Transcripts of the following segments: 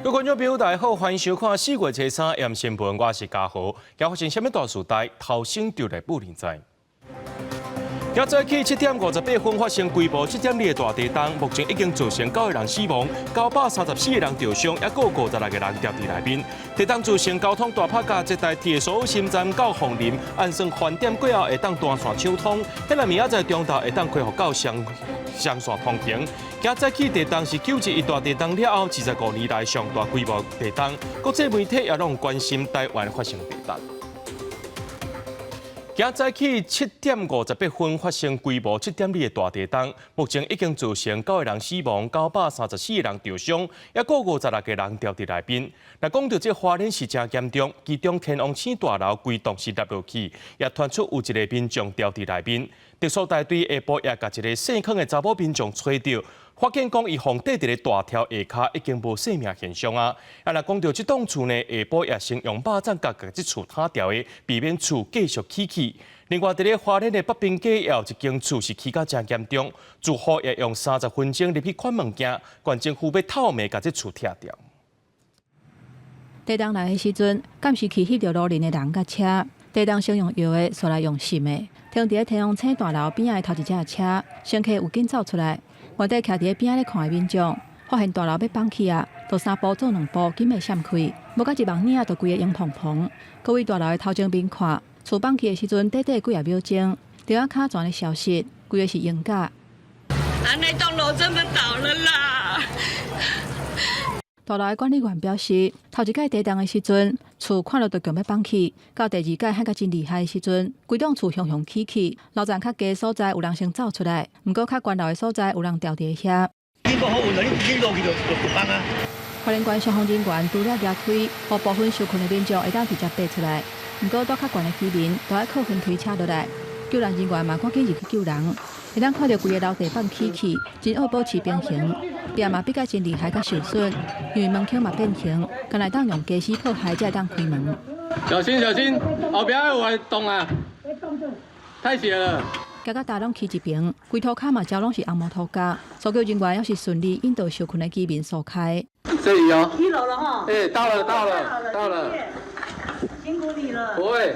各位觀眾朋友，大家好，歡迎收看4月初3晚新聞，我是嘉豪。今發生啥物大事代？頭先就來報您知。今早起7點58分發生規模7.2的大地動，目前已經造成九個人死亡，934個人受傷，抑閣有56個人牢佇內面。地動造成交通大拍架，這台鐵蘇深站到鳳林，按算飯點過後會當斷線暢通，彼個明仔載中晝會當恢復到雙雙線通行。今早起地動是9.11大地動了後，25年來上大規模地動，國際媒體也攏關心台灣發生地動。今早起7點58分發生規模7.2的大地動，目前已經造成九個人死亡，934個人受傷，抑閣56個人牢佇內面。若講到這花蓮是誠嚴重，其中天王星大樓規棟是塌落去，也傳出有一個民眾牢佇內面。特搜大隊下晡也共一個姓康的查某民眾揣著，發現講伊予硩佇咧大柱下跤已經無生命現象啊！啊，若講到這棟厝呢，下晡也先用肉粽共這厝塌掉的，避免厝繼續起去。另外，佇咧花蓮的北平街也有一間厝是起甲誠嚴重，住戶也用30分鐘入去款物件，縣政府欲透暝共這厝拆掉。地動來的時陣，敢是去翕著路鄰的人佮車。地動先用搖的，煞來用爍的。停佇咧天王星大樓邊仔的頭一隻車，乘客有緊走出來，原底徛佇咧邊仔咧看的民眾，發現大樓欲崩去啊，就三步做兩步，緊欲閃開，無到一網爾就規個湧蓬蓬。閣位大樓的頭前面看，厝崩去的時陣，短短幾仔秒鐘，著仔跤全咧消失，規个是鷹架。啊，那棟樓真的倒了啦！大樓的管理員表示，頭一擺地動的時陣，厝看落就強欲崩去；到第二擺響甲真厲害的時陣，規棟厝雄雄起去，樓層較低所在有人先走出來，毋過較懸樓的所在有人牢佇遐。你無好運你你落去就就崩啊！花蓮縣消防人員除了舉梯，予部分受困的民眾會當直接爬出來，毋過蹛較懸的居民都愛靠雲梯車落來。救援人員嘛趕緊入去救人，會當看著規个樓地板起去，真愛保持平衡。壁嘛比較真厲害，佮受損，因為門框嘛變形，敢若會當用家私破壞才會當開門。小心小心，後壁有會動啊！太斜了。行到大攏起一爿，規塗跤嘛，焦攏是紅毛塗膠。搜救人員猶是順利引導受困的居民疏開。這裡哦。一樓了哈。欸，到了到了到了。辛苦你了。不會。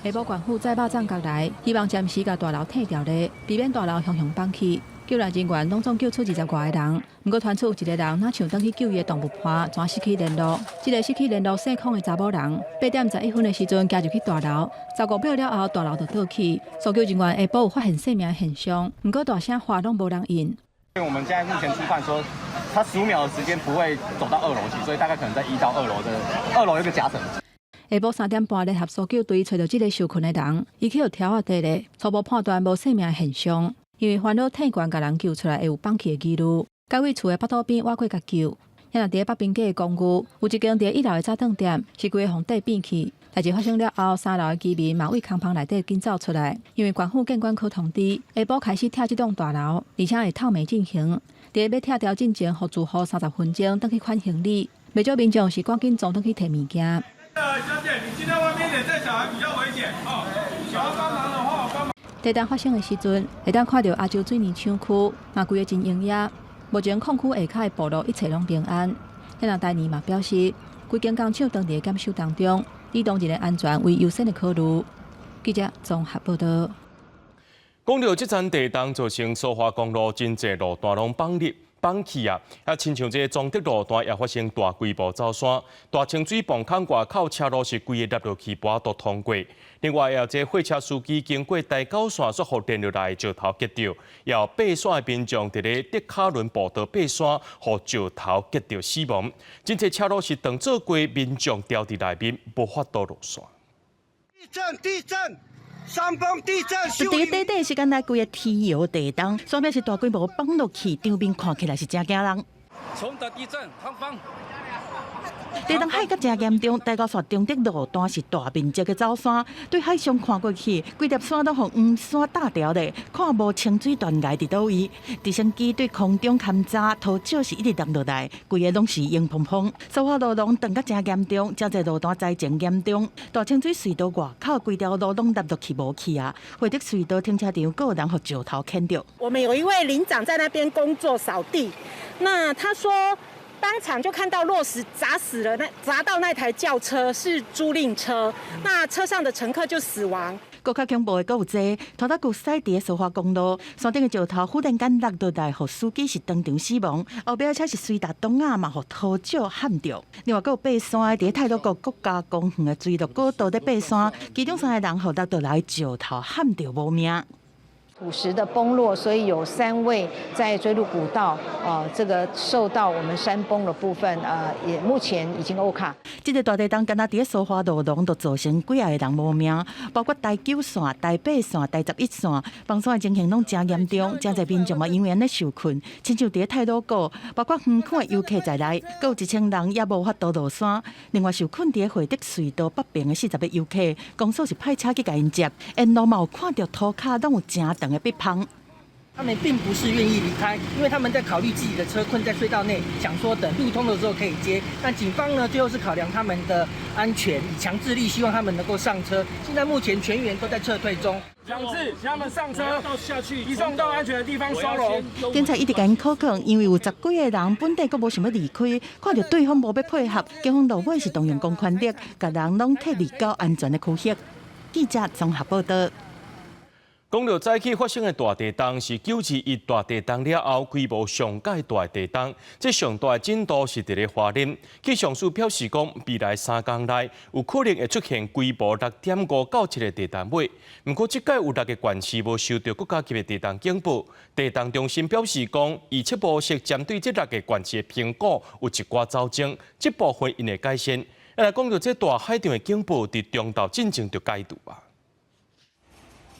下晡縣府載肉粽過來，希望暫時共大樓拆掉咧，避免大樓雄雄崩去。救援人員攏總救出20外个人，毋過傳出有一個人若像轉去救伊的動物伴，全失去聯絡。這個失去聯絡姓孔的查某人，8點11分的時陣行入去大樓，15秒了後大樓就倒去。搜救人員下晡有發現生命現象，毋過大聲喊攏無人應。我們現在目前初判說，他15秒的時間不會走到二樓去，所以大概可能在1到2樓的二樓一個夾層。下晡3點半，聯合搜救隊揣著這個受困的人，伊去予柱仔硩咧，初步判斷無生命現象。因為煩惱退懸共人救出來會有崩去的疑慮，改位厝的腹肚邊挖過共救。遐若佇咧北平街的公寓，有一間佇一樓的早頓店是規个予硩變去。代誌發生了後，三樓的居民嘛為空房內底緊走出來，因為縣府建管科通知下晡開始拆這棟大樓，而且會透暝進行。佇咧欲拆掉進前，予住戶30分鐘轉去款行李，袂少民眾是趕緊衝轉去提物件。小姐，你進到外面點，帶小孩比較危險哦。想要幫忙的話，我幫忙。地動發生的時陣，會當看著亞洲水泥廠區，嘛規个真擁擠。目前礦區下跤的暴露一切攏平安。遐若台泥嘛表示，規間工廠當佇檢修當中，以當人的安全為優先的考慮。記者綜合報道。講著這層地動造成蘇花公路真濟路段攏崩裂。崩去啊！啊，親像這個彰德路段也發生大規模走山，大清水泵孔外口車路是規个凹落去，無法度通過。另外，也有這個貨車司機經過台九線，煞予連落來的石頭擊著，也有爬山的民眾佇咧德卡倫步道爬山，予石頭擊著死亡。真濟車路是當做過民眾牢佇內面，無法度落山。地震！地震！山崩地震！佇個短短時間內，規个天搖地動，山壁是大規模崩落去，場面看起來是誠驚人。崇德地震，塌方。地動海甲誠嚴重，台九線彰德路段是大面積的走山，對海上看過去，規粒山攏予黃沙罩牢咧，看無清水斷崖佇佗位。直升機對空中勘查，塗石是一直搦落來，規个攏是黃蓬蓬。蘇花路廊斷甲誠嚴重，誠濟路段災情嚴重。大清水隧道外口規條路攏凹落去無去啊！惠德隧道停車場閣有人予石頭牽著。我們有一位里長在那邊工作掃地，那他說，當場就看到落石砸死了，那砸到那台轎車是租賃車，那車上的乘客就死亡。閣較恐怖的閣有這，拖拉機駛佇蘇花公路，山頂的石頭忽然間落落來，予司機是當場死亡。後壁車是隨踏擋仔嘛，予土石撼著。另外，閣有爬山的佇太魯閣國家公園的墜落古道咧爬山，其中三个人予落落來石頭撼著無命。土石的崩落，所以有三位在錐麓古道，這個受到我們山崩的部分，也目前已經歐卡。這個大地震，敢若佇蘇花路廊就造成幾仔個人無命，包括台九線、台八線、台11線，崩山的情形攏誠嚴重，誠濟民眾嘛因為按呢受困，親像佇太魯閣，包括遠看的遊客在內，閣有1000人也無法度落山。另外受困佇惠德隧道北爿的40個遊客，公所是派車去共𪜶接，沿路嘛有看著塗跤攏有誠長的筆縫。他們並不是願意離開，因為他們在考慮自己的車困在隧道內，想說等路通的時候可以接。但警方呢，最後是考量他們的安全，以強制力希望他們能夠上車。現在目前全員都在撤退中。強制請他們上車，下去移送到安全的地方收容。警察一直共𪜶苦勸，因為有十幾個人本底閣無想欲離開，看著對方無欲配合，警方落尾是動用公權力，共人攏撤離到安全的區域。記者綜合報道。講著早起發生的大地動是9·21大地動了後規模上蓋大地動，這上大的震度是佇咧花蓮。氣象署表示講，未來3工內有可能會出現規模6.5到7个地動尾。毋過這擺有六个縣市無收著國家級的地動警報。地動中心表示講，預測模式針對這六个縣市的評估有一寡走鐘，這部分𪜶會改善。來講著這大海漲的警報，佇中晝進前就解除啊。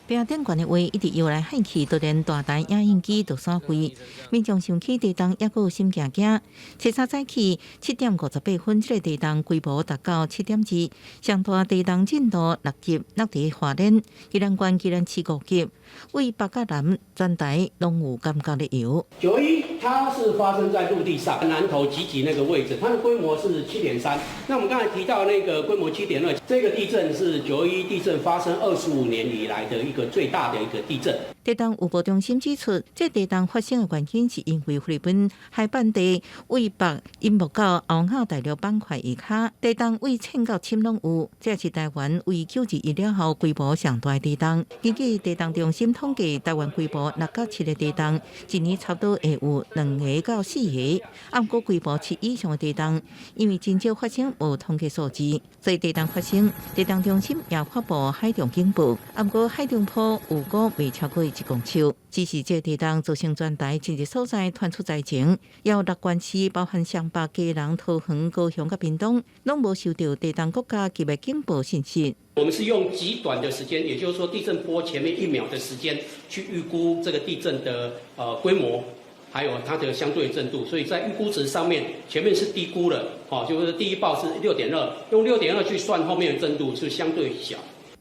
屏頂懸的話一直搖來晃去，都連大台影印機都散開。民眾想起地動，猶閣有心驚驚。初三早起7點58分，這个地動規模達到7.2，上大地動震度6級，落佇花蓮、宜蘭縣、宜蘭市5級，位北到南全台攏有感覺咧搖。 9·21它是發生在陸地上，南投集集那個位置，它的規模是7.3。那我們剛才提到那個規模7.2，這個地震是9·21地震發生25年以來的一個最大的一個地震。地動預報中心指出，這地動發生的原因是因為菲律賓海板地位北隱沒到歐亞大陸板塊下跤，地動位塹到深攏有，這是台灣為9·21了後規模上大的地動。根據地動中心統計，台灣規模6到7个地動，一年差不多會有2個到4個。毋過規模7以上的地動，因為真少發生，無統計數字，所以地動發生，地動中心也發布海漲警報。毋過海漲波預估袂超過1公尺，只是這地動造成全台真濟所在傳出災情，有六縣市包含雙北、基隆、桃園、高雄佮屏東，攏無收著地動國家級的警報信息。我們是用極短的時間，也就是說地震波前面1秒的時間去預估這個地震的規模，還有它的相對震度，所以在預估值上面，前面是低估了，哦，就是第一報是六點二，用六點二去算後面的震度是相對小。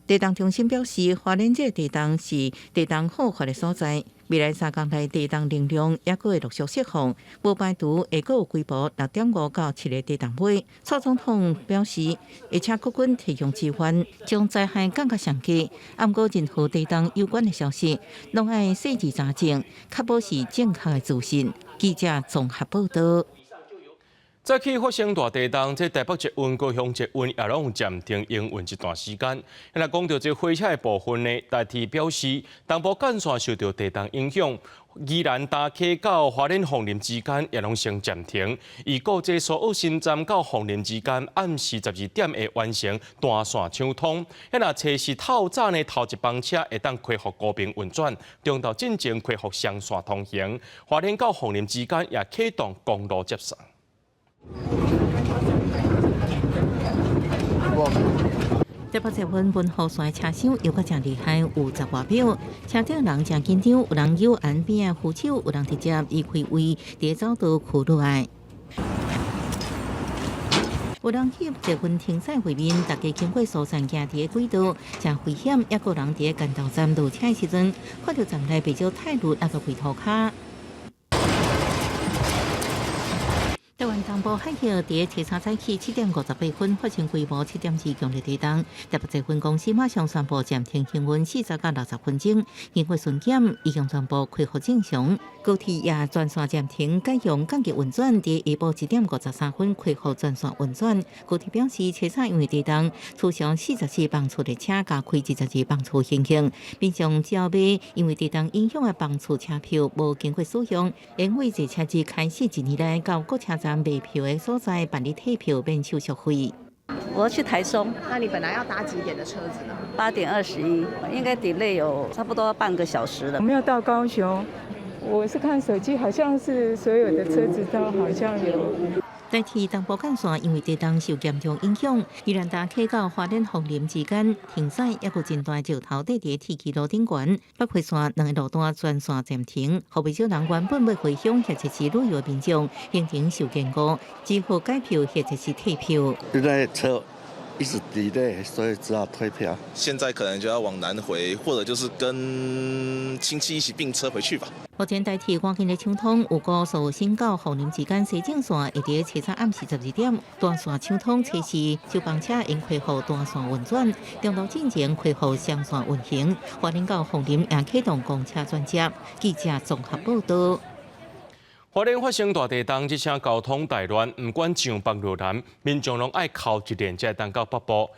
地動中心表示，花蓮這个地動是地動好發的所在，未來3工內地動能量猶閣會陸續釋放，無排除會閣有規模6.5到7个地動尾。蔡總統表示，會請國軍提供支援，將災害降到上低。毋過任何地動有關的消息，攏愛細緻查證，確保是正確的資訊。記者綜合報道。早起發生大地動，這台北捷運、高雄捷運也攏有暫停營運一段時間。若講著這火車的部分呢，台鐵表示，東部幹線受著地動影響，宜蘭大溪到花蓮鳳林之間也攏先暫停。預估這蘇澳新站到鳳林之間，暗時12點會完成斷線搶通。若初四透早呢，頭一班車會當恢復高頻運轉，中晝進前恢復雙線通行。花蓮到鳳林之間也啟動公路接送。台北捷運文湖線車廂搖閣誠厲害，有十外秒，車頂人誠緊張，有人搝岸邊的扶手，有人直接離開位，佇走道跍落來。有人去捷運停駛畫面，大家經過疏散行佇個軌道，誠危險。抑閣有人佇個干道站落車的時陣，看著站內袂少泰魯閣跪塗跤。台台灣東部海域佇初三早起7點58分發生規模7.2強烈地動，台北捷運公司馬上宣布暫停營運40到60分鐘，經過巡檢已經全部恢復正常。高鐵也全線暫停改用降級運轉，佇下晡1點53分恢復全線運轉。高鐵表示，初三因為地動，取消44班次列車，加開22班次行程。民眾只要買因為地動影響的班次車票無經過使用，因為坐車自開始一年內到各車站賣票的所在辦理退票免手續費。我要去台中。那你本來要搭幾點的車子呢？8點21，應該 delay 有差不多半個小時了。我們要到高雄，我是看手機，好像是所有的車子都好像有。台鐵東部幹線因為地動受嚴重影響，宜蘭大溪到花蓮鳳林之間停駛，抑閣真大石頭硩佇鐵岐路頂懸，北迴線兩个路段全線暫停，予不少人原本欲回鄉或者是旅遊的民眾行程受延誤，只好改票或者是退票。因為車一直 delay，所以只好退票。現在可能就要往南回，或者就是跟親戚一起併車回去吧。目前台鐵趕緊咧搶通，預估蘇新到鳳林之間西正線會佇初三暗時12點斷線搶通，測試消防車應恢復單線運轉，中路進前恢復雙線運行。花蓮到鳳林也啟動公車轉接。記者綜合報道。花蓮發生大地動，這聲交通大亂，毋管上北落南，民眾攏愛剾一輪才會當到北部。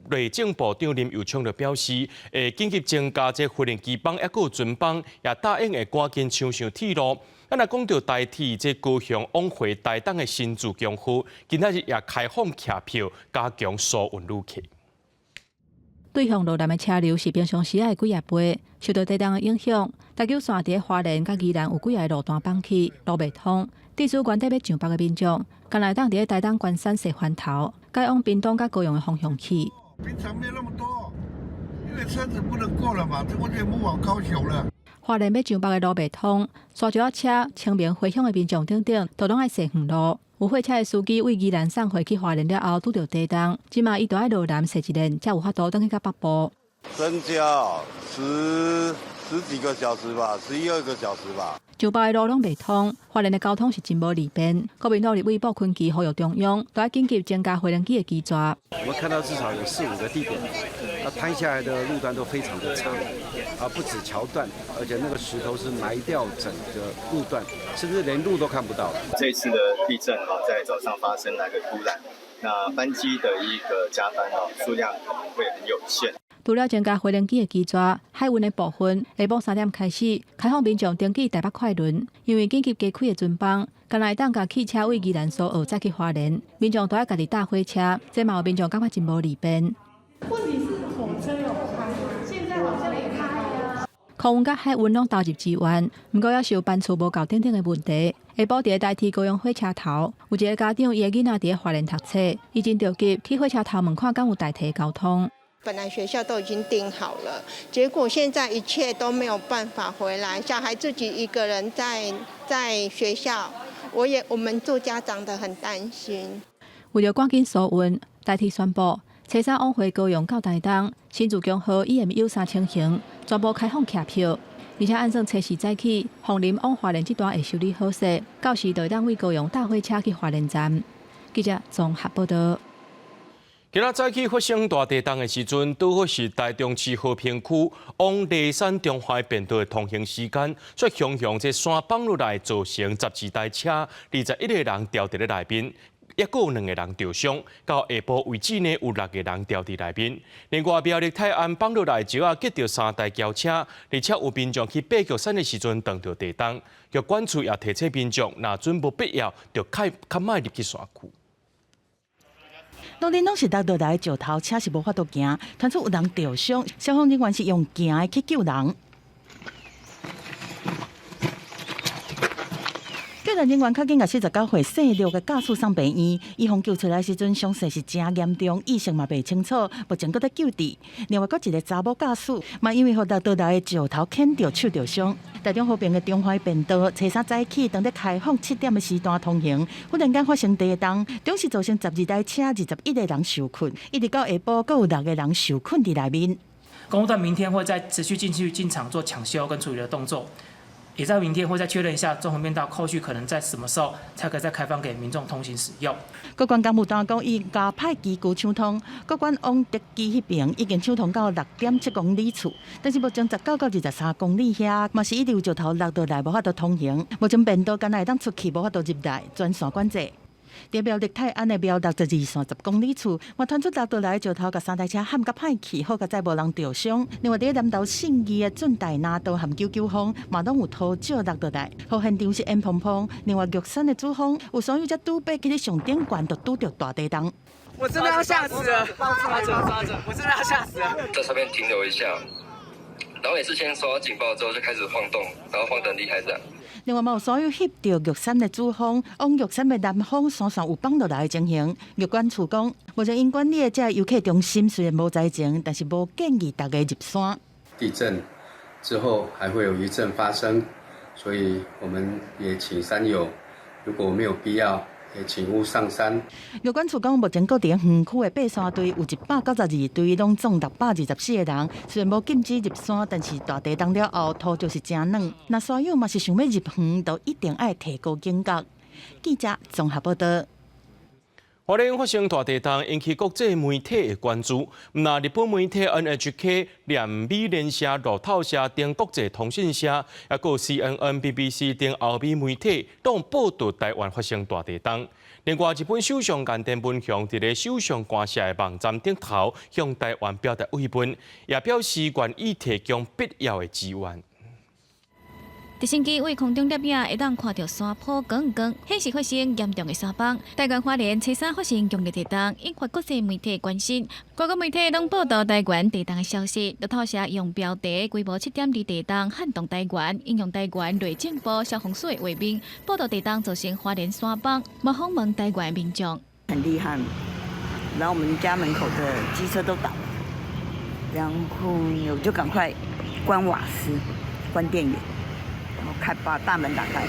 內政部長林右昌就表示，會緊急增加這無人機班，抑閣有船班，也答應會趕緊搶修鐵路。咱來講著台鐵這高雄往回台東的新自強號，今仔日也開放客票，加強疏運旅客。對向羅南的車流是平常時仔的幾仔倍，受著地動的影響，台九線佇花蓮佮宜蘭有幾个路段崩去，路袂通。致使原底欲上北的民眾，干焦會當佇台東關山踅番頭，改往屏東佮高雄的方向去。平常沒那麼多，因為車子不能過了嘛，這我全部往高雄了。花蓮欲上北的路袂通，沙石仔車、清明回鄉的民眾等等，都攏愛踅遠路。有貨車的司機對宜蘭送貨去花蓮了後，拄著地動，這馬伊著愛落南踅一輪，才有法度轉去到北部。增加十幾個小時吧，十一二個小時吧。上北的路攏袂通，花蓮的交通是真無利便。國民黨立委傅崐萁呼籲中央，著愛緊急增加飛行機的機座。我們看到至少有四五個地點，啊，坍下來的路段都非常的長，啊，不止橋段，而且那個石頭是埋掉整個路段，甚至連路都看不到。這次的地震啊，在早上發生來個突然，那班機的一個加班啊，數量可能會很有限。除了增加飛行機的機座，海運的部分下晡3點開始開放民眾登記台北快輪，因為緊急加開的船班，干焦會當共汽車對宜蘭蘇澳載去花蓮，民眾著愛家己搭火車，這嘛有民眾感覺真無利便。問題是火車有開，現在好像也開啊。空運佮海運攏投入支援，毋過猶是有班次無夠等等的問題。下晡佇台鐵高雄火車頭，有一個家長伊的囡仔佇咧花蓮讀冊，伊真著急去火車頭問看敢有代替交通。本來學校都已經訂好了，結果現在一切都沒有辦法回來，小孩自己一個人在學校，我們做家長的很擔心。為著趕緊疏運，台鐵宣布，初三往回高雄到台東，新自強號 EMU 3000型全部開放客票，而且按算初四早起，鳳林往花蓮這段會修理好勢，到時就會當對高雄搭火車去花蓮站。記者綜合報道。今仔早起發生大地動的時陣，拄好是台中市和平區往梨山中華便道的通行時間，卻雄雄這山崩落來，造成12台車、21個人牢佇咧內面，抑閣有兩個人著傷。到下晡為止呢，有六個人牢佇內面。另外，苗栗泰安崩落來石仔擊著三台轎車，而且有民眾去爬玉山的時陣撞著地動，疾管處也提醒民眾，若準無必要，就較較莫入去山區。路頂攏是落落來的石頭，車是無法度行，傳出有人著傷，消防人員是用行的去救人。救援人員較緊共49歲姓廖的駕駛送病院，伊予救出來時陣傷勢是誠嚴重，意識嘛袂清楚，目前閣佇救治。另外，閣一個查某駕駛嘛，因為予落倒來的石頭牽著手著傷。台中和平的中華便道，初三早起當咧開放7點的時段通行，忽然間發生地動，總是造成12台車、21個人受困，一直到下晡，閣有六個人受困佇內面。公路段明天會再持續進去進場做搶修跟處理的動作。也在明天會再確認一下中橫便道後續可能在什麼時候才可以再開放給民眾通行使用。國關工務單講，已加派機具搶通，國關往竹崎彼邊已經搶通到6.7公里處，但是目前19到23公里遐，嘛是一直有石頭落落來，無法度通行。目前便道敢若會當出去，無法度入來，全線管制。佇苗栗泰安的苗62線10公里處，嘛傳出落落來石頭共三台車撼甲歹去，好佳哉無人著傷。另外，佇南投信義的駿大拿道和九九峰，嘛攏有土石落落來，予現場是煙蓬蓬。另外，玉山的主峰有山友才拄爬去咧上頂懸，就拄著大地動。我真的要嚇死了！抓著抓著，我真的要嚇死了！在上面停留一下，然後也是先收到警報之後就開始晃動，然後晃得很厲害這樣。另外，嘛有山友翕著玉山的主峰，往玉山的南方山線有崩落來的情形。玉管處講，目前𪜶管理的這個遊客中心雖然無災情，但是無建議大家入山。地震之後還會有餘震發生，所以我們也請山友，如果沒有必要，也請勿上山。玉管處講，目前各地園區的爬山隊有192隊，攏總624個人。雖然無禁止入山，但是大地動了後，土就是誠軟。若山友嘛是想欲入園，就一定愛提高警覺。記者綜合報道。花蓮發生大地動，引起國際媒體的關注。毋但日本媒體 NHK、連美聯社、路透社等國際通訊社，抑閣 CNN、BBC 等歐美媒體，攏報導台灣發生大地動。另外，日本首相岸田文雄佇咧首相官舍的網站頂頭，向台灣表達慰問，也表示願意提供必要的支援。直升機對空中攝影會當看著山坡光光，顯示發生嚴重的山崩。台灣花蓮初三發生強烈地動，引發國際媒體關心。各國媒體攏報導台灣地動的消息。路透社用標題規模7.2地動撼動台灣，引用台灣內政部消防署的畫面報導地動造成花蓮山崩，嘛訪問台灣民眾。很厲害，然後我們家門口的機車都倒了，然後我就趕快關瓦斯、關電源。開把大門打開。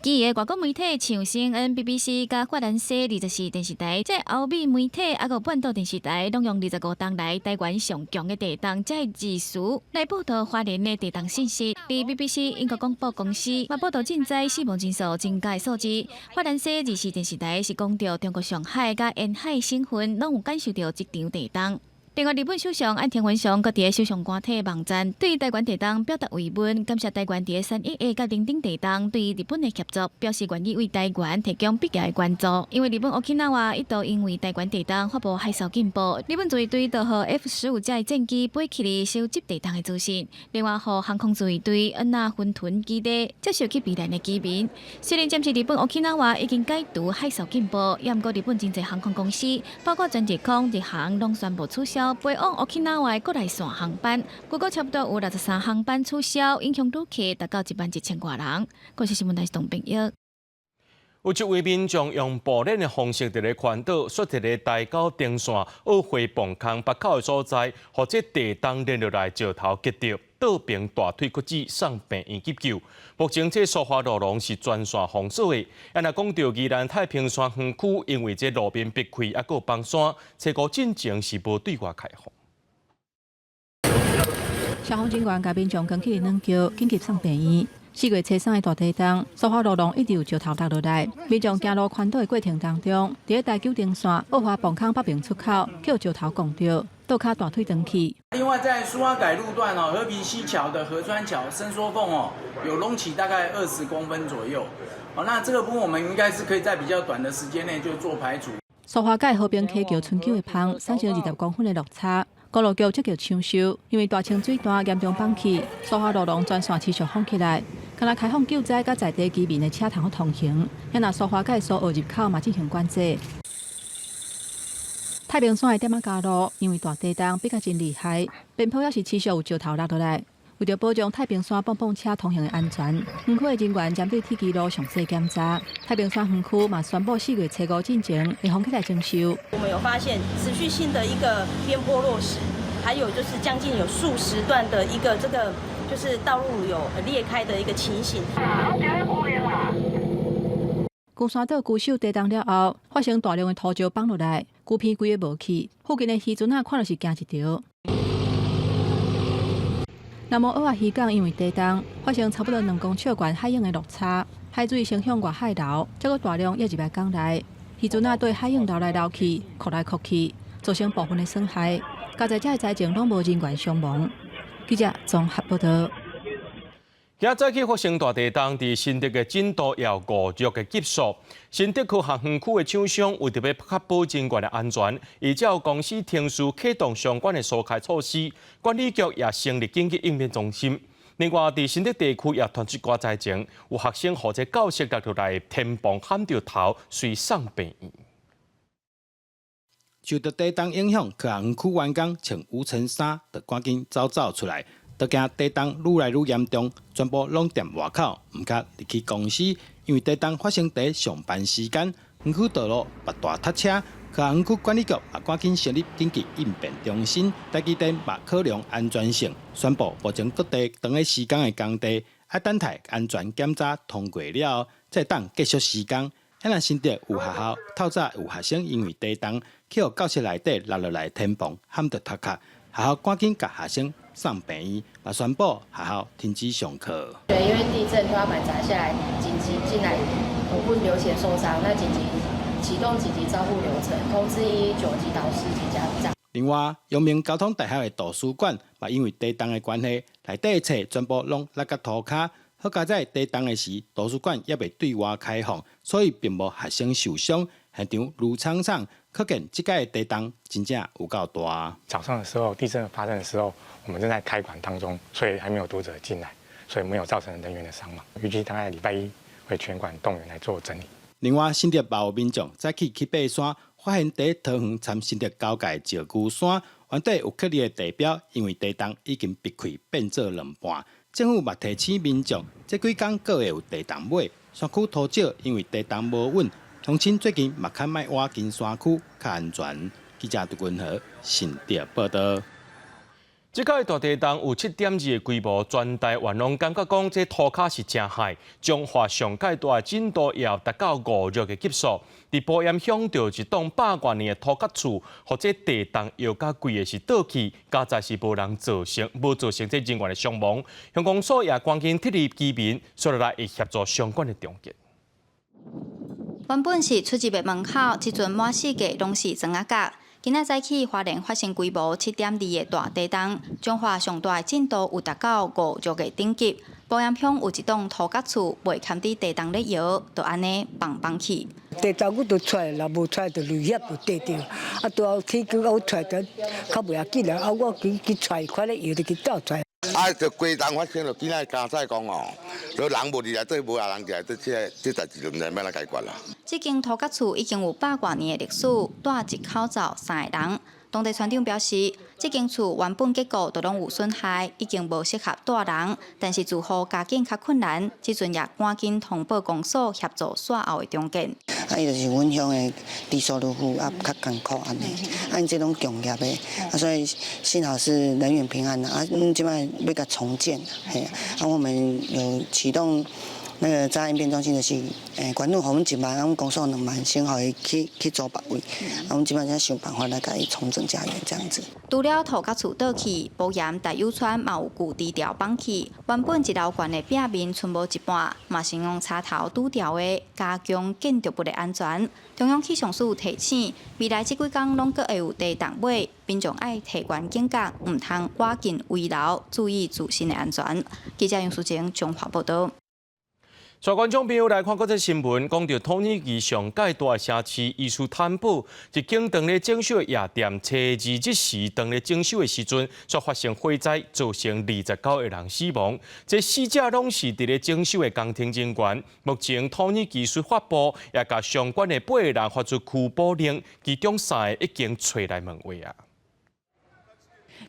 其餘的外國媒體像 CNN、BBC 佮法蘭西24電視台，這歐美媒體抑閣半島電視台，攏用25冬來台灣上強的地動這個字詞來報導花蓮的地動信息。佇 BBC 英國廣播公司嘛報導震災死亡人數增加的數字。法蘭西24電視台是講著中國上海佮沿海省份攏有感受著這場地動。另外，日本首相岸田文雄閣佇咧首相官邸網站對台灣地動表達慰問，感謝台灣佇咧3·11佮零丁地動對日本的協助，表示願意為台灣提供必要的援助。因為日本沖繩一度因為台灣地動發布海嘯警報，日本自衛隊就予 F-15這戰機飛起來收集地動的資訊。另外，予航空自衛隊恩納芬屯基地接受去避難的居民。雖然暫時日本沖繩已經解除海嘯警報，也毋過日本真濟航空公司，包括全日空、日航，攏宣布取消飛往沖繩的國內線航班，估計差不多有63航班取消，影響旅客達到1萬1千外人。國視新聞台是董炳玉。有一位民眾用步練的方式佇咧環島，煞佇咧台九登線澳花磅空北口的所在，予這地動連落來石頭擊著，倒爿大腿骨折，送病院急救。目前這蘇花路廊是全線封鎖的。啊，若講著宜蘭太平山園區，因為這路面壁開，抑閣崩山，初五進前是無對外開放。消防人員共民眾扛起軟轎，緊急送病院。4月初三的大地動，蘇花路廊一直有石頭落落來，民眾行路環島的過程當中，佇咧台九登線澳華磅空北爿出口，予石頭摃著，倒跤大腿斷去。另外，在蘇花改路段哦，和平西橋的河川橋伸縮縫哦，有隆起大概20公分左右。哦，那這個部分我們應該是可以在比較短的時間內就做排除。蘇花改和平溪橋春橋的枋產生20公分的落差。公路局積極搶修，因為大清水段嚴重崩去，蘇花路廊全線持續封起來，干焦開放救災佮在地居民的車通通行。遐若蘇花改蘇澳入口嘛進行管制。太平山的點仔加路，因為大地動比較真厲害，邊坡也是持續有石頭落落來。為著保障太平山蹦蹦車通行的安全，園區的人員針對鐵枝路詳細檢查。太平山園區嘛宣布4月初五進前會封起來整修。我們有發現持續性的一個邊坡落石，還有就是將近有數十段的一個這個就是道路有裂開的一個情形。龜山島龜首地動了後，發生大量的土石崩落來，龜鼻規个無去，附近的漁船仔看著是驚一趒。南無蚵仔漁港因為地動發生差不多2公尺懸海湧的落差，海水先向外海流，再閣大量湧入來港內，漁船仔對海湧流來流去，擴來擴去，造成部分的損害。佳哉這个災情攏無人員傷亡。記者綜合報道。今早起發生大地動，佇新竹的震度有5弱的級數。新竹科學園區的廠商為著欲確保人員的安全，依照公司程序啟動相關的疏開措施，管理局也成立緊急應變中心。另外，佇新竹地區也傳出寡災情，有學生予這教室落來天棚撼著頭，隨送病院。受著地動影響，科學園區員工穿五層衫，就趕緊走走出來。都驚地動愈來愈嚴重，全部攏踮外口，毋敢入去公司，因為地動發生佇上班時間，園區道路嘛大塞車。科學園區管理局也趕緊成立緊急應變中心，台積電嘛考量安全性，宣布目前各地當咧施工的工地，愛等待安全檢查通過了後，才會當繼續施工。遐若新竹有學校透早有學生因為地動去予教室內底落落來天棚撼著頭殼，學校趕緊共學生送病院，嘛宣布學校停止上課。對，因為地震天花板砸下來，緊急進來，頭部流血受傷，那緊急啟動緊急照護流程，通知119及導師及家長。另外，陽明交通大學的圖書館嘛，因為地動的關係，內底的冊全部攏落佮塗跤。好佳哉地動的時，圖書館猶未對外開放，所以並無學生受傷。現場愈慘慘，可見這擺的地動真正有夠大。早上的時候，地震發生的時候，我們正在開館當中，所以還沒有讀者進來，所以沒有造成人員的傷亡。預計大概禮拜一會全館動員來做整理。另外，新竹嘛有民眾早起去爬山，發現佇桃園參新竹交界石龜山，原底有刻字的地標，因為地動已經篕開變做兩半。政府嘛提醒民眾，這幾工閣會有地動尾，山區土石因為地動無穩，鄉親最近嘛較莫倚近山區，較安全。記者杜君和新竹報道。這擺大地動有7.2的規模，全台灣攏感覺講這塗跤是誠害，彰化上蓋大震度也有達到5弱的級數。佇埔鹽鄉著一棟百外年的土埆厝，予這地動搖甲規个是倒去，佳哉是無人造成，無造成這人員的傷亡。鄉公所也趕緊撤離居民，紲落來會協助相關的重建。原本是出入的門口，這陣滿四界攏是磚仔角。今仔早起花蓮發生規模7.2的大地動，彰化上大的震度有達到5弱的等級。埔鹽鄉有一棟土埆厝，袂堪佇地動咧搖，就按呢崩崩去。地動我就出來，若無出來就雷險就跌著。啊，拄好起腳我出來就較袂要緊啦。啊，我去去出來，看咧搖就去走出來。啊，就規動發生就今仔加載講哦，都人無佇內底，無啊人佇內底，這這代誌就毋知欲按怎解決啦。這間土埆厝已經有百外年的歷史，蹛一口罩三个人。當地村長表示，這間厝原本結構都攏有損害，已經無適合蹛人，但是住戶家境較困難，這陣也趕緊通報公所協助煞後的重建。啊，伊就是阮鄉的低收入戶啊，較艱苦按呢，啊，𪜶這攏共業的，啊，所以幸好是人員平安啦，啊，阮這擺欲共重建，嘿，啊，我們有啟動那個災應變中心，就是欸，縣府予阮一萬，啊，阮公所2萬，先予伊去去租別位，啊，阮這擺才想辦法來共伊重整家園這樣子。除了土埆厝倒去，埔鹽大有村嘛有舊支柱崩去，原本一樓懸的壁面賰無一半，嘛是用插頭拄著的，加強建築物的安全。中央氣象署提醒，未來這幾工攏閣會有地動尾，民眾愛提懸警覺，毋通倚近危樓，注意自身的安全。記者楊淑靜彰化報道。帶觀眾朋友來看國際新聞，講著土耳其上蓋大的城市伊斯坦堡，一間當咧整修的夜店，初二這時當咧整修的時陣，煞發生火災，造成29個人死亡。這死者攏是佇咧整修的工程人員。目前土耳其司法部也共相關的八個人發出拘捕令，其中三個已經揣來問話啊。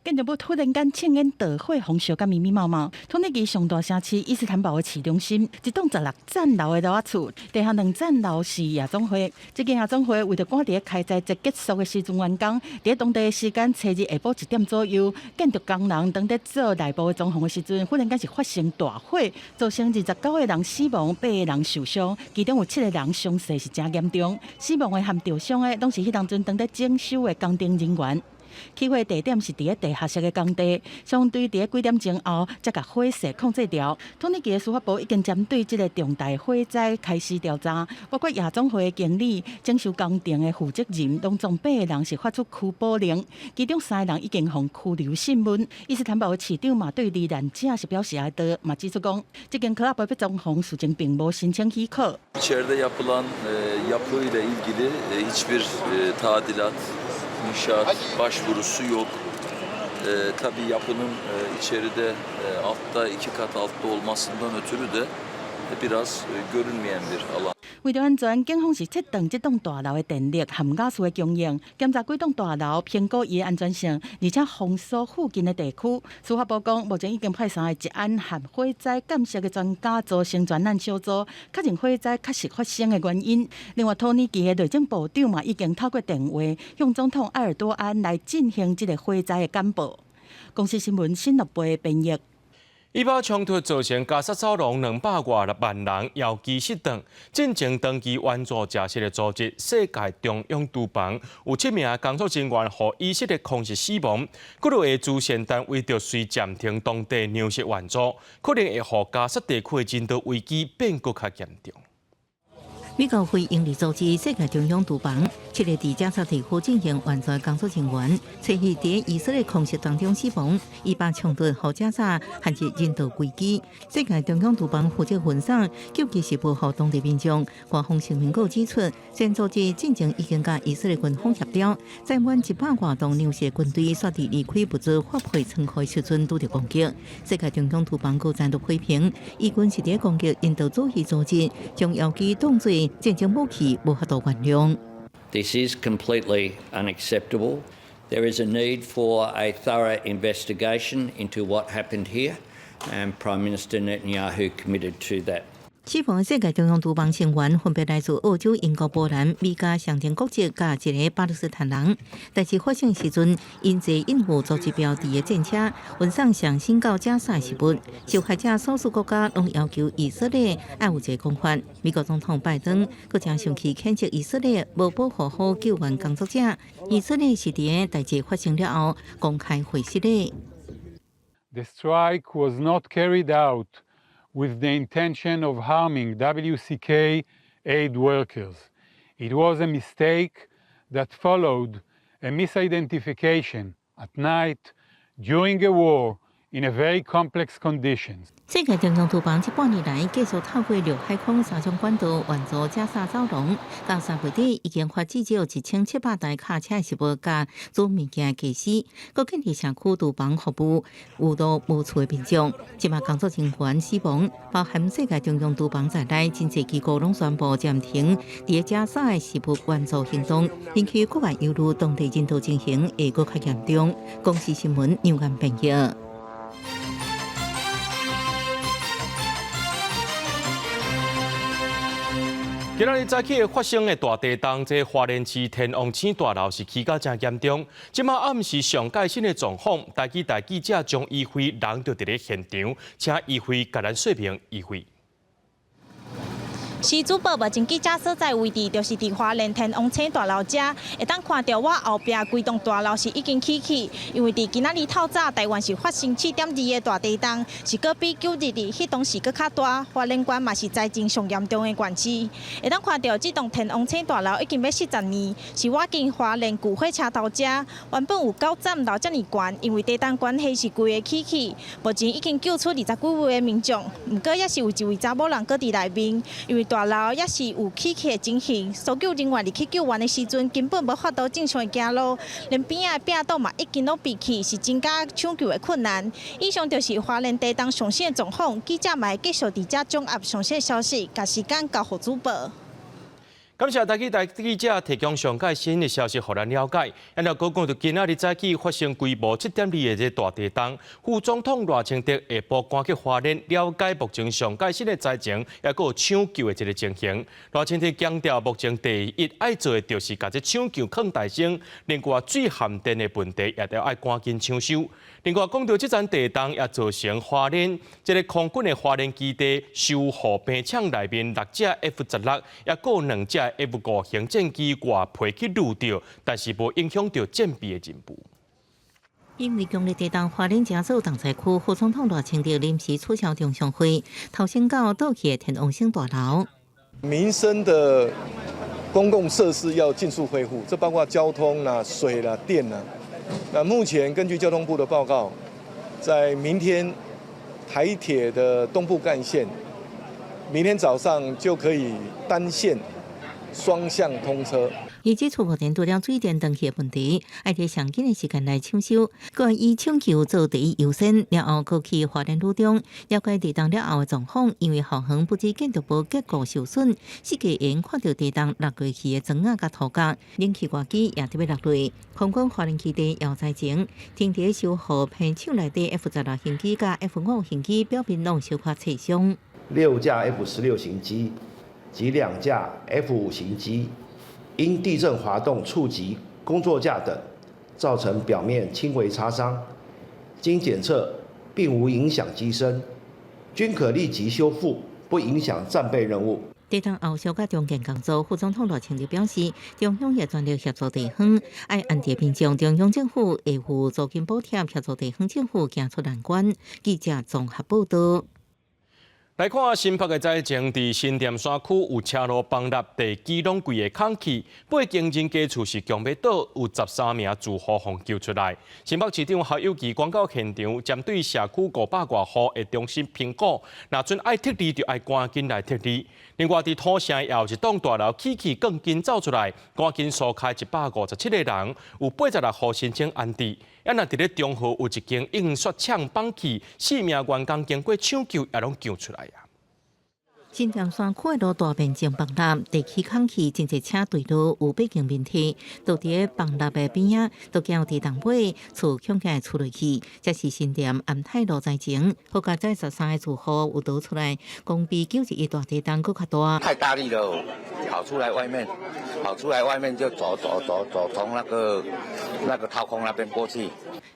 建築物突然間青煙著火，予燒甲密密麻麻。土耳其上大城市伊斯坦堡的市中心，一棟16層樓的樓仔厝，地下2層樓是夜總會。這間夜總會為著趕佇開齋節結束的時陣完工，佇當地時間初二下晡1點左右，建築工人當佇做內部的裝潢的時陣，忽然間是發生大火，造成29個人死亡，八個人受傷，其中有七個人傷勢是誠嚴重。死亡的和受傷的，攏是彼當陣當佇整修的工程人員。起火地點是佇咧地下室的工地，消防隊佇咧幾點鐘後才共火勢控制牢。土耳其的司法部已經針對這个重大火災開始調查，包括夜總會的經理、整修工程的負責人，攏總八个人是發出拘捕令，其中三个人已經予拘留訊問。伊斯坦堡的市長嘛對罹難者是表示哀悼，嘛指出講，這間俱樂部欲裝潢事前並無申請許可。 İçeride yapılan yapı ile ilgili hiçbir tadilat, inşaat başvurusu yok. Tabii yapının içeride altta iki kat altta olmasından ötürü de biraz görünmeyen bir alan. 為著安全，警方是切斷這棟大樓的電力和瓦斯的供應，檢查幾棟大樓，評估伊的安全性，而且封鎖附近的地區。司法部講，目前已經派三个治安和火災鑑識的專家組成專案小組，確認火災確實發生的原因。另外，土耳其的內政部長嘛已經透過電話向總統埃爾多安來進行這个火災的簡報。公視新聞新樂貝編譯。以巴衝突造成加薩走廊200外萬人遙期失轉，進前長期援助食食的組織世界中央廚房有七名工作人員予以色列空襲死亡，幾落个慈善單位就隨暫停當地糧食援助，可能會予加薩地區的人道危機變閣較嚴重。美國非營利組織世界中央廚房七个佇加薩地區進行援助工作人員，初二佇以色列空襲當中死亡。以巴衝突予加薩陷入人道危機。世界中央廚房負責分送救濟食物予當地民眾。官方聲明閣指出，這組織進前已經佮以色列軍方協調，載滿100外噸糧食軍隊煞佇離開物資發配倉庫時陣拄著攻擊。世界中央廚房閣再度批評，以軍是佇攻擊人道主義組織，將遙機當做戰爭武器，無法度原諒。 This is completely unacceptable. There is a need for a thorough investigation into what happened here, and Prime Minister Netanyahu committed to that. 死亡世界中央廚房成員分別來自澳洲、英國、波蘭、美加雙重國籍，佮一个巴勒斯坦人。代誌發生時陣，𪜶坐印有組織標誌的戰車，運送上新到加薩食物。受害者所屬國家攏要求以色列愛有一个講法。美國總統拜登閣誠生氣譴責以色列無保護好救援工作者。以色列是佇代誌發生了後公開回失禮。 The strike was not carried out with the intention of harming WCK aid workers. It was a mistake that followed a misidentification at night during a war in a very complex conditions. 世界中央廚房這半年來繼續透過陸海空三種管道援助加薩走廊，到3月底已經發至少1700台卡車食物佮煮物件的家私，閣建立社區廚房服務，有路無厝的民眾。這馬工作人員死亡，包含世界中央廚房在內，真濟機構攏宣布暫停佇加薩的食物援助行動，引起國外憂慮，當地人道情形會閣較嚴重。公視新聞楊岩編譯。今仔日早起發生的大地動，這花蓮市天王星大樓是起甲誠嚴重。這馬暗時上蓋新的狀況，台記台記者張怡輝人就佇咧現場，請怡輝共咱說明怡輝。是主播目前記者所在位置，就是佇花蓮天王星大樓遮，會當看著我後壁規棟大樓是已經起去，因為佇今仔日透早台灣是發生7.2的大地動，是閣比9·22彼當時閣較大，花蓮縣嘛是災情上嚴重的縣市。會當看著這棟天王星大樓已經欲40年，是倚近花蓮舊火車頭遮，原本有九層樓遮爾懸，因為地動關係是規个起去，目前已經救出20幾位的民眾，毋過猶是有一位查某人閣佇內面，因為大樓猶是有起去的情形，搜救人員入去救援的時陣，根本無法度正常的行路，連邊仔的壁擋嘛已經攏被去，是增加搶救的困難。以上就是花蓮地動上新的狀況，記者嘛會繼續佇遮掌握上新的消息，共時間交予主播。感謝台記台記者提供上蓋新的消息，予咱了解。按照講講，就今仔日早起發生規模7.2的這大地動，副總統賴清德下晡趕去花蓮了解目前上蓋新的災情，抑閣有搶救的這个情形。賴清德強調，目前第一愛做的就是共這搶救囥大先，另外水和電的問題也著愛趕緊搶修。另外講到這陣地動也造成花蓮這个空軍的花蓮基地修護兵廠內面六隻 F-16，抑閣有兩隻 F-5型戰機外皮去挼著，但是無影響著戰備的任務。因為強烈地動，花蓮誠做重災區，副總統賴清德臨時取消中常會，頭先到倒去的天王星大樓。民生的公共設施要盡速恢復，這包括交通啦、水啦、電啦。那目前根據交通部的報告，在明天台鐵的東部幹線，明天早上就可以單線雙向通車。伊指出，目前除了水電斷去的問題，愛佇上緊的時間來搶修，閣以搶救做第一優先。了後，閣去花蓮呂中了解地動了後的狀況，因為後方不止建築物結構受損，設計員看著地動落過去的磚仔佮塗角，冷氣外機也特別落落。空軍花蓮基地也災情，停佇修護棚廠內底 F-16型機佮 F-5型機表面攏小可擦傷。六架 F-16型機及兩架 F-5型機。因地震滑動觸及工作架等，造成表面輕微擦傷，經檢測並無影響機身，均可立即修復，不影響戰備任務。地動後續佮重建工作，副總統賴清德表示，中央也全力協助地方，愛安置民眾，中央政府會付租金補貼，協助地方政府行出難關。記者綜合報道。來看新北的災情，佇新店山區有車路崩塌，地基攏規个空去，八間人家厝是強欲倒，有13名住戶予救出來。新北市長侯友宜趕到現場，針對社區500外戶的重新評估，若準愛撤離就愛趕緊來撤離。另外，佇土城也有一棟大樓起去鋼筋走出來，趕緊疏開157個人，有86戶申請安置。啊，若佇咧中和有一間印刷廠崩去，四名員工經過搶救也攏救出來啊。新店山區的路大面積崩塌，地基空去，真濟車墜落，有八間問題。就佇崩塌的邊仔，都驚地動尾，厝恐驚會出落去。這是新店安泰路災情，好佳哉13個住戶有逃出來，講比9·11大地震閣較大。太大力了，跑出來外面，跑出來外面就走走走走，從那個掏空那邊過去。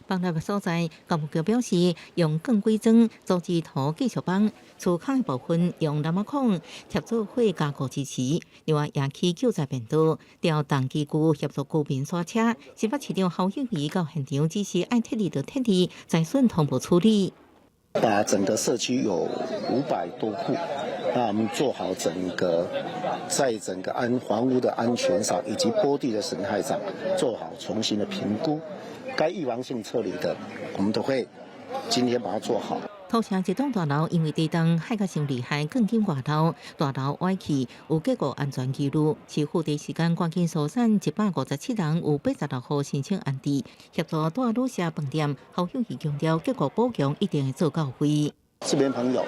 崩塌的所在，工務局表示，用鋼軌樁組織土繼續綁，厝空的部分用藍仔孔貼做伙加固支持。另外，也起救災便道，調動機具協助居民徙車。新北市長侯友宜到現場指示，愛撤離就撤離，災損同步處理。把整個社區有500多戶，那我們做好整個在整個安房屋的安全上，以及坡地的損害上，做好重新的評估。該預防性撤離的，我們都會今天把它做好。土城一棟大樓因為地動海甲傷厲害，鋼筋外漏，大樓歪去，有結構安全疑慮。市府第一時間趕緊疏散157人，有86戶申請安置，協助大旅社飯店。侯友宜強調，結構補強一定會做到位。市民朋友，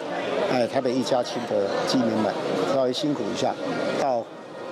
哎，台北一家親的居民們，稍微辛苦一下，到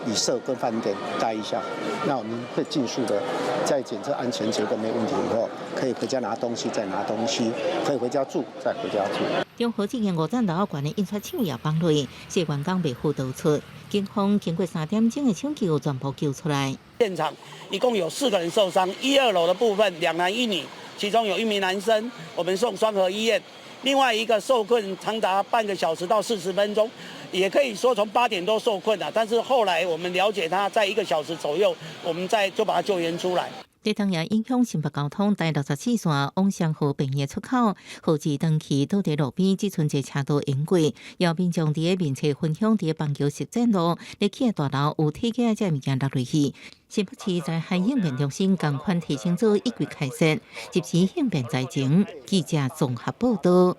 旅社跟飯店待一下，那我們會盡速的在檢測安全結果沒問題以後，可以回家拿東西，再拿東西，可以回家住，再回家住。中和這間五層樓懸的印刷廠也崩落，四員工袂赴逃出，警方經過3點鐘的搶救，全部救出來。現場一共有四個人受傷，一二樓的部分兩男一女，其中有一名男生，我們送雙和醫院。另外一個受困長達半個小時到40分鐘，也可以說從8點多受困了，但是後來我們了解他在一個小時左右，我們再就把他救援出來。地動也影響新北交通，台64線往雙和病院出口，號誌斷去倒佇路邊，只賰一個車道淹過。有民眾佇面冊分享佇板橋實踐路，咧起的大樓有鐵架這物件落落去。新北市災害應變中心仝款提醒組一軌開設，及時應變災情。記者綜合報道。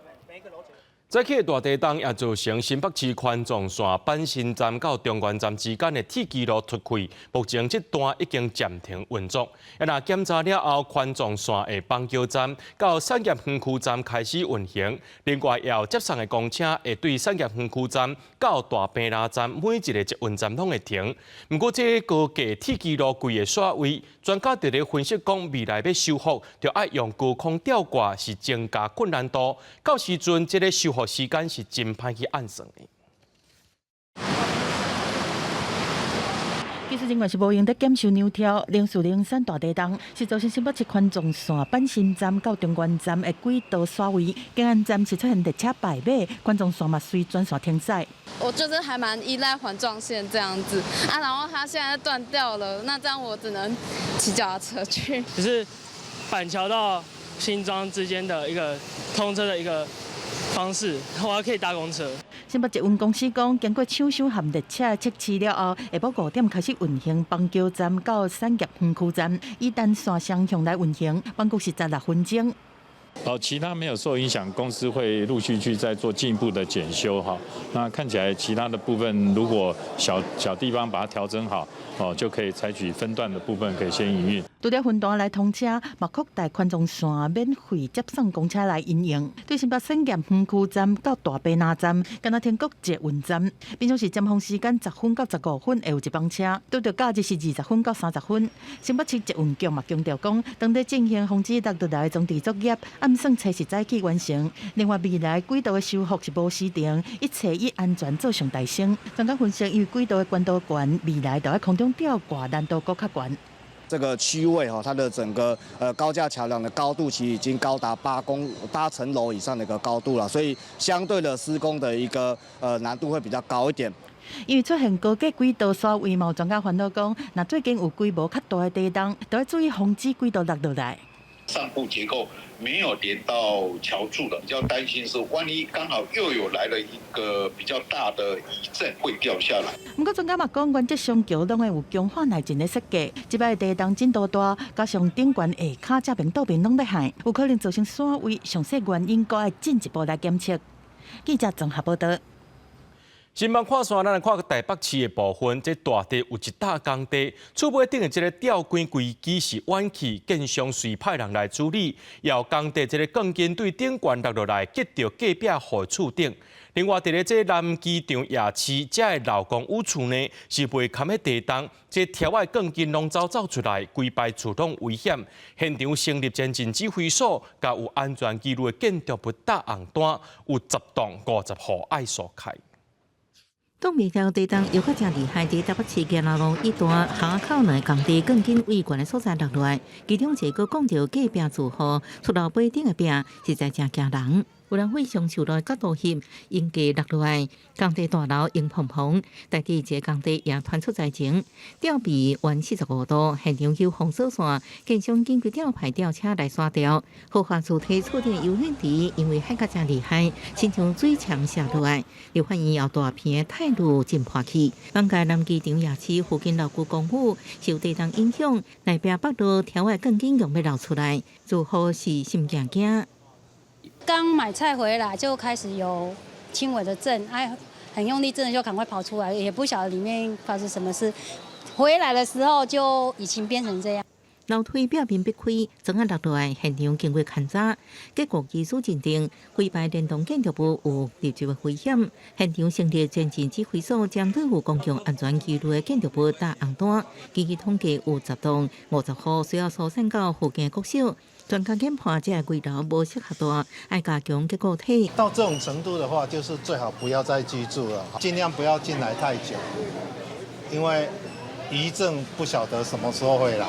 早起的大地動也造成新北市環狀線板新站到中原站之間的鐵支路脫開，目前這段已經暫停運作。啊，若檢查了後，環狀線的板橋站到產業園區站開始運行。另外，也有接送的公車會對產業園區站到大坪林站每一個捷運站攏會停。毋過，這個高架鐵支路規个徙位，專家佇咧分析講，未來欲修復，就愛用高空吊掛，是增加困難度。到時陣，這個修復時間是真歹去按算的。技術人員是無閒佇檢修兩條，連續連山大地動，是造成新北市環狀線板新站到中原站的軌道徙位，建安站是出現列車敗馬，環狀線嘛隨全線停駛。我就是還蠻依賴環狀線這樣子啊，然後它現在斷掉了，那這樣我只能騎腳踏車去。就是板橋到新莊之間的一個通車的一個方式，我還可以搭公車。新北捷運公司講，經過搶修和列車測試了後，下晡5點開始運行板橋站到產業園區站，以單線雙向來運行，間距是16分鐘。哦，其他沒有受影響，公司會陸續去再做進一步的檢修哈。那看起來其他的部分，如果小小地方把它調整好，哦，就可以採取分段的部分，可以先營運。除了分段來通車，嘛擴大環狀線免費接送公車來營運。對新北產業園區站到大坪林站，敢若天國捷運站，平常時尖峰時間10分到15分會有一班車，拄著假日是20分到30分。新北市捷運局嘛強調講，當咧進行防止落落來的裝置作業，按算初四早起完成。另外，未來軌道的修復是無時程，一切以安全做上大先。專家分析，因為軌道的懸度懸，未來就喺空中吊掛難度閣較懸。這個區位哈，它的整個高架橋梁的高度其實已經高達8層樓以上的一個高度了，所以相對的施工的一個難度會比較高一點。因為出現高架軌道徙位，嘛有專家煩惱講，若最近有規模較大的地動，就愛注意防止軌道落落來。上部結構沒有連到橋柱的，比較擔心是萬一剛好又有來了一個比較大的餘震會掉下來。毋過專家嘛講，原則上橋攏會有強化耐震的設計。這擺地動震度大，加上頂懸下跤這邊倒邊攏咧害，有可能造成徙位。詳細原因，閣愛進一步來檢測。記者綜合報導。新聞看煞，咱來看台北市的部分，這大地有一搭工地，厝尾頂的這個吊杆規支是彎去，建商隨派人來處理。有工地這個鋼筋對頂懸落落來，擊著隔壁戶厝頂。另外，佇咧這南機場夜市，遮的勞工五厝呢是袂堪的地動，這柱仔鋼筋攏走走出來，規排厝攏危險。現場成立前進指揮所，佮有安全疑慮的建築物貼紅單，有10棟50戶愛疏開。擋袂牢地動，猶閣誠厲害，佇台北市宜蘭路一段巷仔口內工地鋼筋位懸的所在落落來，其中一個講著隔壁住戶厝樓尾頂的壁，實在誠驚人。有人非常受落角度翕，應該落落來，工地大樓湧蓬蓬，台佇一个工地也傳出災情，吊臂彎45度，現場有封鎖線，建商緊急調派吊車來徙吊。豪華主體厝頂游泳池，因為海甲誠厲害，親像水牆瀉落來，又發現有大片的泰路浸破去。艋舺南機場夜市附近老舊公寓受地動影響，內壁北路柱仔鋼筋用欲流出來，住戶是心驚驚。剛買菜回來就開始有輕微的震，哎，很用力震就趕快跑出來，也不曉得裡面發生什麼事。回來的時候就已經變成這樣。樓梯壁面被開，磚仔落落來，現場經過勘查，結果技術認定，規排連棟建築物有立即的危險。現場成立前進指揮所，針對有公共安全疑慮的建築物貼紅單。根據統計，有10棟50戶需要疏散到附近的國小。專家研判，這個危樓無適合住，愛加強結構體。到這種程度的話，就是最好不要再居住了，盡量不要進來太久，因為餘震不曉得什麼時候會來。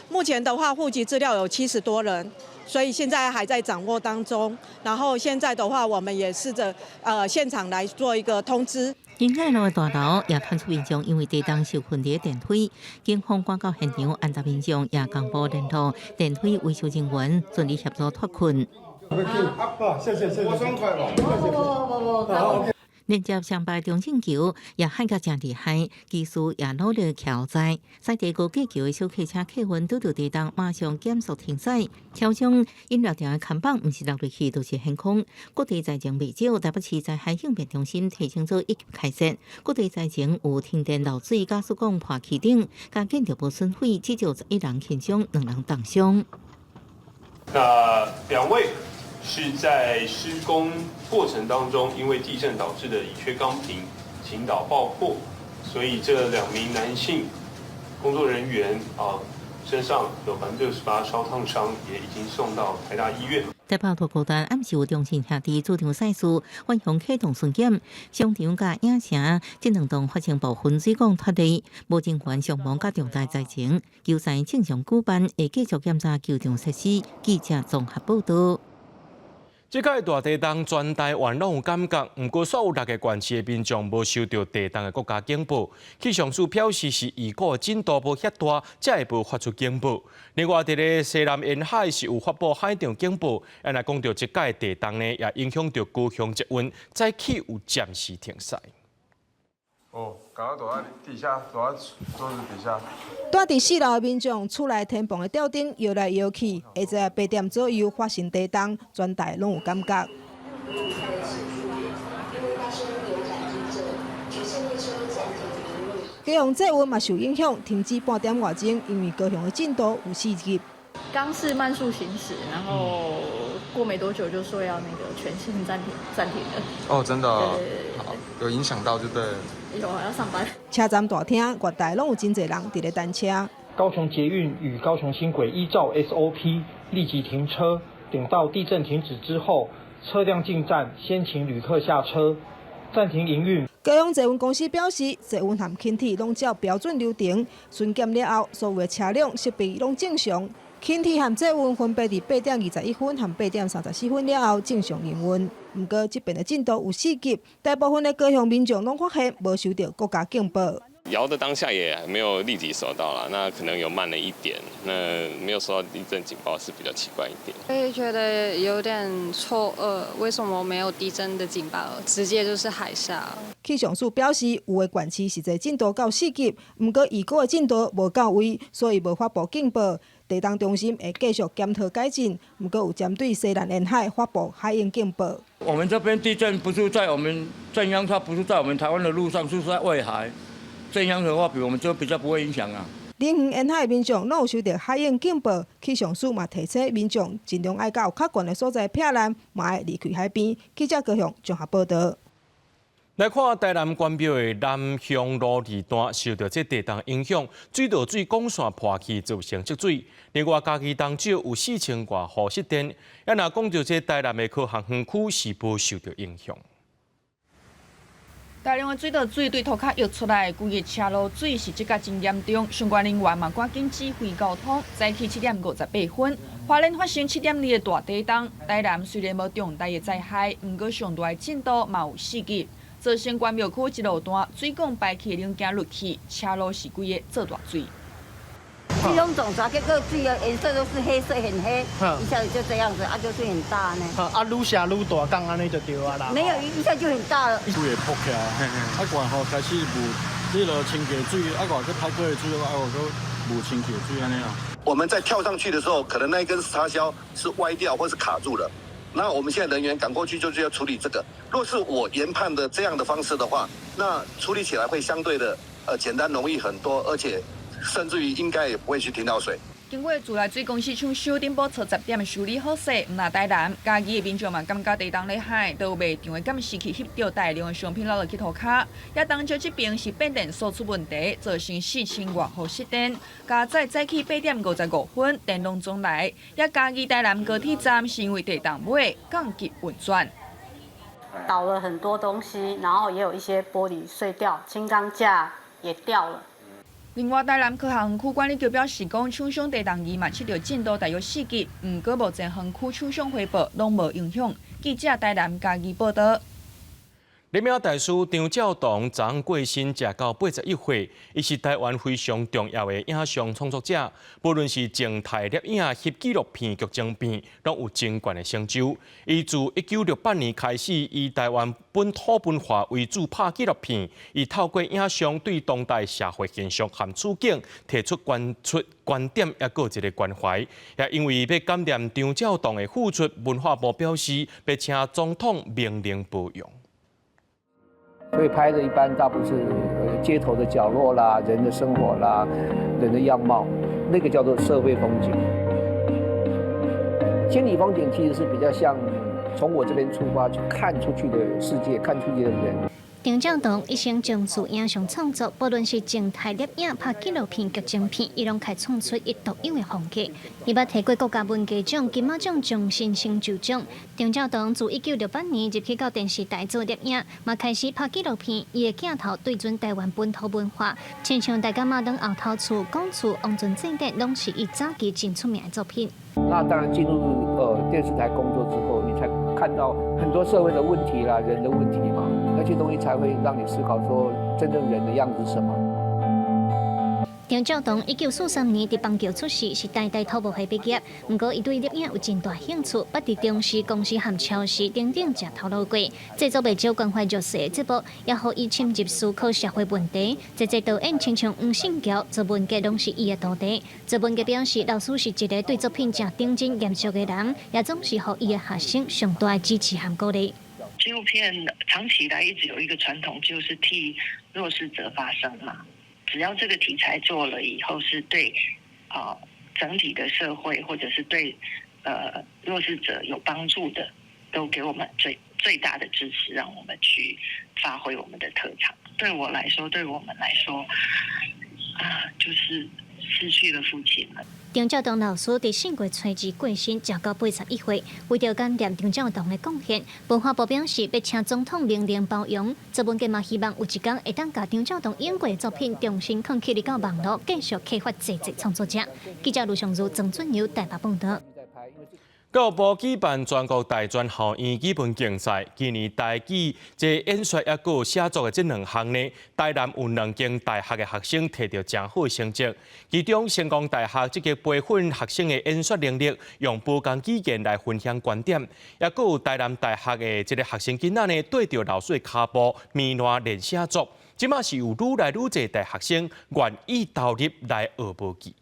目前的話，戶籍資料有70多人，所以現在還在掌握當中。然後現在的話，我們也試著現場來做一個通知。仁愛路的大樓也傳出民眾因為地動受困佇電梯，警方趕到現場安答民眾，也公布聯絡電梯維修人員，順利協助脫困。謝謝謝謝。連接上擺中正橋也旱甲誠厲害，技師也努力調載。駛佇高架橋的小客車客運拄著地動，馬上減速停駛。橋上飲料店的看板毋是落落去，就是懸空。各地災情袂少，台北市災害應變中心提醒做一級開設。各地災情有停電、漏水、瓦斯管破氣等，佮建築物損毀，至少11人輕傷，2人重傷。那兩位是在施工過程當中，因為地震導致的乙炔鋼瓶傾倒爆破，所以這2名男性工作人員啊身上有68%燒燙傷，也已經送到台大醫院。台北大巨蛋暗時有中信兄弟主場賽事，遠雄啟動巡檢，商場佮影城這兩棟發生部分水管脫離，無人員傷亡佮重大災情，球賽正常舉辦，會繼續檢查球場設施。記者綜合報導。這擺大地動全台灣攏有感覺，毋過煞有六个縣市的民眾無收著地動的國家警報。氣象署表示是預估震度無遐大，才會無發出警報。另外，佇咧西南沿海是有發布海上警報。啊，若講著這擺地動呢，也影響著高雄捷運，早起有暫時停駛。哦，搞到躲在底下，躲在桌子底下。蹛佇四樓的民眾，厝內天棚的吊燈搖來搖去，下晝8點左右發生地動，全台攏有感覺。高雄捷運嘛受影響，停止半點外鐘，因為高雄的震度有4級。剛是慢速行駛，然後過沒多久就說要那個全線暫停，暫停了。哦，真的哦，好，有影響到就對了。有啊，要上班。車站大廳、月台攏有真濟人佇咧等車。高雄捷運與高雄輕軌依照 SOP 立即停車，等到地震停止之後，車輛進站，先請旅客下車，暫停營運。高雄捷運公司表示，捷運和輕鐵攏照標準流程巡檢了後，所有的車輛設備攏正常。輕鐵和捷運分別佇8點21分和8點34分了後正常營運。毋過，這邊的震度有4級，大部分的高雄民眾攏發現無收著國家警報。搖的當下也沒有立即收到啦，那可能有慢了一點，那沒有收到地震警報是比較奇怪一點。我也覺得有點錯愕，為什麼沒有地震的警報，直接就是海嘯？氣象署表示，有的縣市實際震度到4級，毋過預估的震度無到位，所以無發布警報。地動中心會繼續檢討改進，毋過有針對西南沿海發布海湧警報。我們這邊地震不是在我們震央，它不是在我們台灣的陸上，是在外海。震央的話，比我們就比較不會影響啊。林園沿海民眾攏有收著海湧警報，氣象署嘛提醒民眾盡量愛到較懸的所在避難，嘛愛離開海邊。記者高雄綜合報導。來看台南關廟的南向路二段受著這地動影響，水道水管線破去，造成積水。另外，嘉義東石有4000外戶失電。啊，若講著這台南的科學園區是無受著影響。大量的水道水對塗跤溢出來，規个車路水是積甲真嚴重，相關人員嘛趕緊指揮交通。早起7點58分，花蓮發生7.2的大地動，台南雖然無重大的災害，毋過上大的震度嘛有4級，造成關廟區一路段水管排氣零件落去，車路是規个做大水。這種總查結果水的顏色都是黑色，很黑，一下子就這樣子，啊，就是很大呢。啊，愈下愈大，講按呢就對啊啦。沒有，一下就很大了。水會爆起來，啊，過後開始霧，你落清潔水，啊，過閣歹過的水，啊，閣霧清潔水按呢啊。我們在跳上去的時候，可能那一根插銷是歪掉或是卡住了。那我們現在人員趕過去就是要處理這個。若是我研判的這樣的方式的話，那處理起來會相對的簡單容易很多，而且甚至於應該也不會去停到水。經過自來水公司廠收頂晡初10點修理好勢，毋但台南、嘉義的民眾嘛感覺地動咧海，都有賣場的監視器翕著大量的商品落落去塗跤。也東石這邊是變電所出問題，造成4000外戶失電。加載早起8點55分電攏總來，也嘉義台南高鐵站是因為地動尾降級運轉。倒了很多東西，然後也有一些玻璃碎掉，輕鋼架也掉了。另外，台南科學園區管理局表示，講廠商地動儀嘛測著震度大約4級，毋過目前園區廠商回報攏無影響。記者台南嘉義報導。攝影大師張照堂昨昏過身，食到81歲，伊是台灣非常重要的影像創作者，無論是靜態攝影、翕紀錄片、劇情片，攏有真懸的成就。伊自1968年開始，以台灣本土文化為主拍紀錄片，伊透過影像對當代社會現象和處境提出關出觀點，抑閣有一个關懷。也因為欲感念張照堂的付出，文化部表示欲請總統命令保養。所以拍的一般大部分是街頭的角落啦，人的生活啦，人的樣貌，那個叫做社會風景。千里風景其實是比較像從我這邊出發去看出去的世界，看出去的人。張照堂一生從事影像創作，無論是靜態攝影、拍紀錄片、劇情片，伊攏開創出伊獨有的風格。伊捌提過國家文藝獎、金馬獎終身成就獎。張照堂自1968年入去到電視台做攝影，嘛開始拍紀錄片。伊的鏡頭對準台灣本土文化，親像大甲媽燈後頭厝、講厝、王船祭典，攏是伊早期真出名的作品。那當然進入電視台工作之後，你才開看到很多社會的問題啦，人的問題嘛，那些東西才會讓你思考說，真正人的樣子是什麼。張照堂1943年佇邦橋出世，是台大土木系畢業。毋過，伊對攝影有真大興趣，捌佇中視、公視和超視等等食頭路過。製作袂少關懷弱勢的節目，也予伊深入思考社會問題。這濟導演親像黃信喬、周文傑攏是伊的徒弟。周文傑表示，老師是一個對作品誠認真嚴肅的人，也總是予伊的學生上大的支持和鼓勵。紀錄片長期以來一直有一個傳統，就是替弱勢者發聲嘛。只要這個題材做了以後，是對整體的社會，或者是對弱勢者有幫助的，都給我們最最大的支持，讓我們去發揮我們的特長。對我來說，對我們來說，就是失去了父親了。張照堂老師佇4月初2過身，才到81歲。為著感念張照堂的貢獻，文化部表示欲請總統命令褒揚。周文傑嘛希望有一天會當共張照堂演過的作品重新囥起來到網路，繼續啟發濟濟創作者。記者盧尚如、曾俊友台北報導。教育部舉辦全國大專校院語文競賽，今年台語這演說抑閣寫作的這兩項呢，台南有兩間大學的學生提著誠好的成績。其中成功大學積極培訓學生的演說能力，用不仝語言來分享觀點；抑閣有台南大學的這个學生囡仔呢，綴著老師的跤步，棉爛練寫作。這馬是有愈來愈濟大學生願意投入來學母語。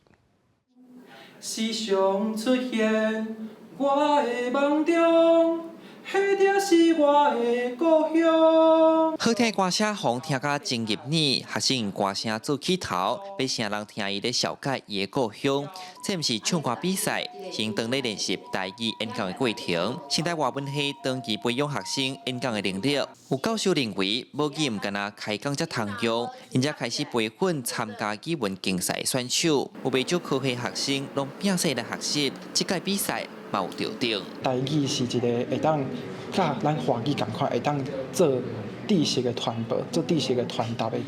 時常出現我的夢中，彼就是我的故鄉。好聽的歌聲，予人聽甲真入耳，學生用歌聲做起頭，欲聲人聽伊咧紹介伊的故鄉。這毋是唱歌比賽，是𪜶當咧練習台語演講的過程。成大外文系長期培養學生演講的能力。有教授認為，母語毋干焦開講才通用，𪜶才開始培訓參加語文競賽的選手。有袂少科系學生攏摒細來學習，這屆比賽嘛有著定。台語是一個會當佮咱華語仝款，會當做知識的傳播、做知識的傳達的一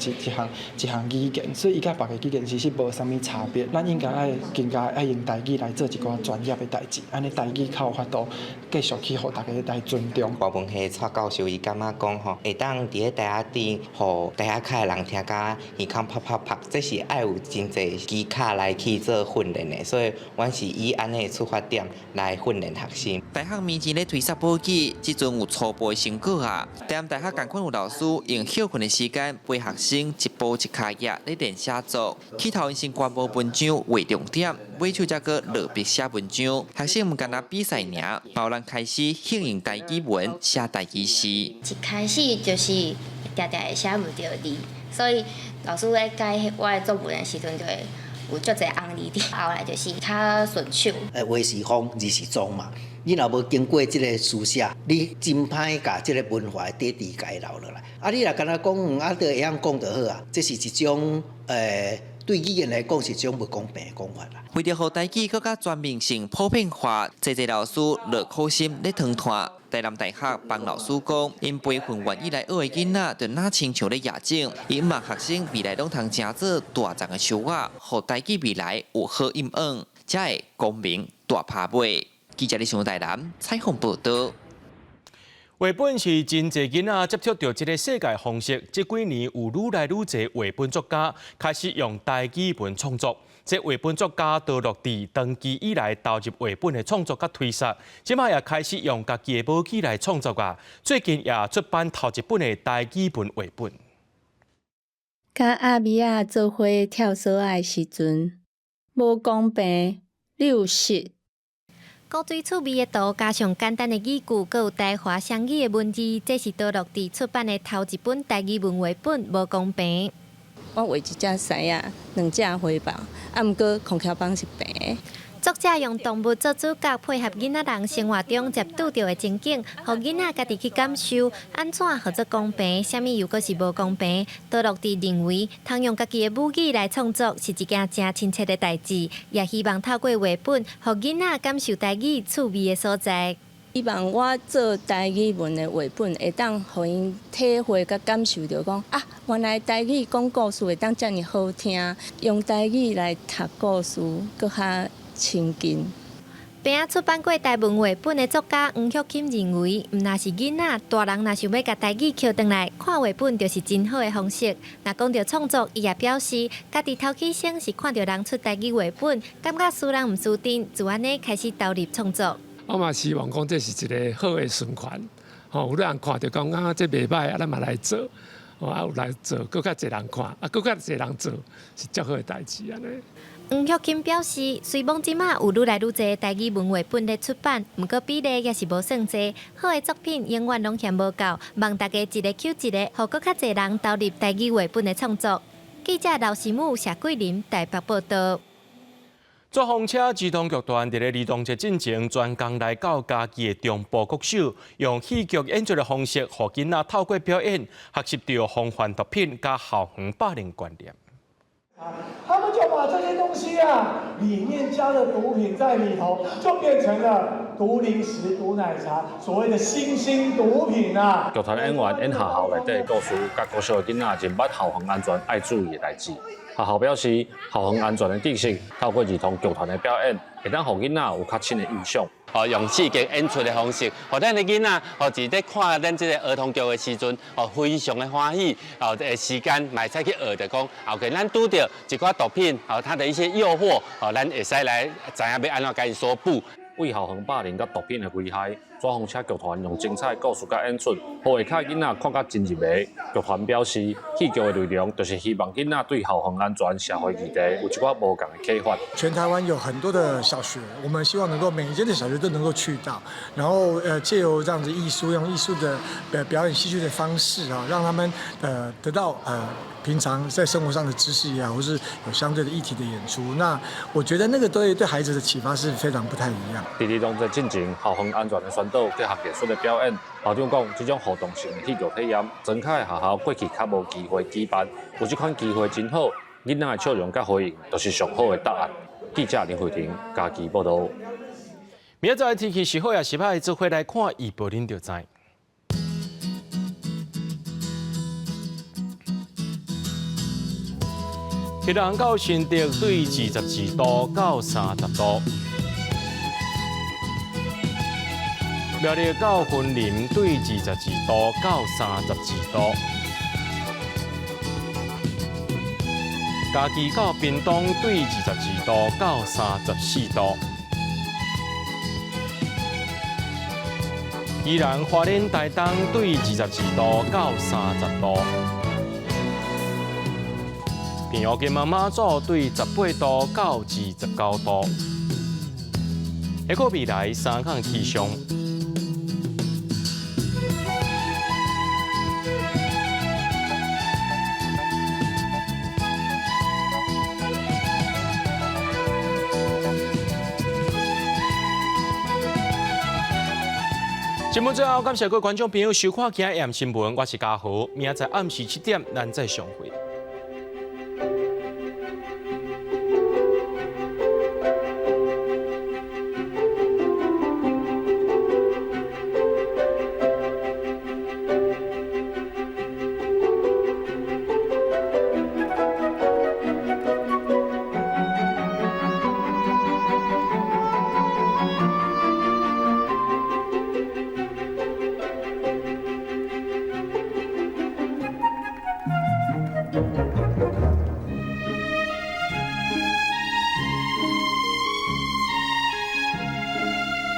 項語言，所以伊佮別个語言其實無啥物差別。咱應該愛更加愛用台語來做一寡專業的代誌，按呢台語較有法度繼續去予大家來尊重。外文系蔡教授伊感覺講吼，會當佇咧台仔頂，予台仔跤的人聽甲耳孔啪啪啪，這是愛有真濟技巧來去做訓練的，所以阮是以按呢的出發點來訓練學生。大學面前咧推捒母語，這陣有初步的成果啊。台南大學仝款有老師用歇睏的時間陪學生一步一跤印咧練寫作，起頭𪜶先觀摩文章畫重點，尾手才閣落筆寫文章。學生毋干焦比賽爾，嘛有人開始興用台語文寫台語詩。一開始就是定定會寫袂著字，所以老師咧改我的作文的時陣就會有足濟紅字佇，後來就是較順手。話是風，字是妝嘛。你若無經過這个書寫，你真歹共這个文化底底共留落來。啊，你若干焦講，啊，就會曉講就好啊。這是一種對語言來講是一種無公平的講法啦。為著予台語閣較全面性普遍化，濟濟老師落苦心咧傳傳。台南大學幫老師講，𪜶培訓願意來學的囡仔，就若親像咧野種，伊望學生未來攏通成做大叢的樹仔，予台語未來有好陰影，才會光明大拍尾。記者李上台南採訪報導。繪本是真濟囡仔接觸著這个世界方式。這幾年有愈來愈濟繪本作家開始用台語文創作。這繪本作家多樂佇長期以來投入繪本的創作佮推捒，這馬也開始用家己的母語來創作啊。最近也出版頭一本的台語文繪本。佮阿美仔做伙跳索仔的時陣，無公平，你有失。古錐趣味的圖，加上簡單的語句，閣有台華雙語的文字，這是多樂佇出版的頭一本台語文繪本，無公平。我畫一隻獅仔，兩隻花豹，啊，毋過空橋房是平的。作者用動物做主角，配合囡仔人生活中捷拄著的情景，予囡仔家己去感受，按怎號做公平，啥物又閣是無公平。多樂佇認為，通用家己的母語來創作是一件誠親切的代誌，也希望透過繪本，予囡仔感受台語趣味的所在。希望我做台語文的繪本，會當予𪜶體會佮感受著講啊，原來台語講故事會當遮爾好聽，用台語來讀故事，閣較親近。邊仔出版過台文繪本的作家黃玉琴認為，毋但是囡仔，大人若想欲共台語抾轉來看繪本，就是真好的方式。若講著創作，伊也表示，家己頭起先是看著人出台語繪本，感覺輸人毋輸陣，就按呢開始投入創作。我嘛希望講這是一个好的循環，吼，有人看著講啊，這袂䆀，啊，咱嘛來做，啊，有來做，閣較濟人看，啊，閣較濟人做，是足好的代誌按呢。黃玉琴表示，雖罔這馬有愈來愈濟台語文繪本咧出版，毋過比例也是無算濟。好的作品永遠攏嫌無夠，望大家一个抾一个，予閣較濟人投入台語繪本的創作。記者劉思武、謝桂林台北報導。紙風車兒童劇團佇咧兒童節進前，專工來到嘉義的中埔國小，用戲劇演出的方式，予囡仔透過表演學習著防範毒品佮校園霸凌觀念。他們就把這些東西啊，裡面加了毒品在裡頭，就變成了毒零食、毒奶茶，所謂的新興毒品啊。劇團演員演學校內底的故事，佮國小的囡仔認捌校園安全愛注意的代誌。學校表示，校園安全的知識透過兒童劇團的表演，會當予囡仔有較深的印象。哦，用戲劇演出的方式，予咱的囡仔，哦，佇咧看咱這个兒童劇的時陣，哦，非常的歡喜，哦，的時間嘛會使去學著講，後期咱拄著一寡毒品，哦，它的一些誘惑，哦，咱會使來知影欲按怎共伊說不。對校園霸凌佮毒品的危害，紙風車劇團用精彩的故事佮演出，予下跤囡仔看甲真入迷。劇團表示，戲劇的內容就是希望囡仔對校園安全、社會議題有一寡無仝的啟發。全台灣有很多的小學，我們希望能夠每一間的小學都能夠去到，然後藉由這樣子藝術，用藝術的表表演戲劇的方式啊，讓他們得到平常在生活上的知識也好，或是有相對的議題的演出，那我覺得那個對對孩子的啟發是非常不太一樣。佇兒童節進前，校園安全的宣導結合藝術的表演，校長講，這種互動性的戲劇體驗，莊跤的學校過去較無機會舉辦，有這款機會真好，囡仔的笑容佮回應，就是上好的答案。記者林慧婷嘉義報導。明仔載天氣是好抑是歹，做伙來看預報，恁就知。基隆到新竹對22度到30度，苗栗到雲林對22度到32度，嘉義到屏東對22度到34度，宜蘭花蓮台東對22度到30度。平湖金門馬祖對18度到29度。下個未來三項氣象。節目最後，感謝各位觀眾朋友收看今日的新聞，我是嘉豪，明仔載暗時7點，咱再相會。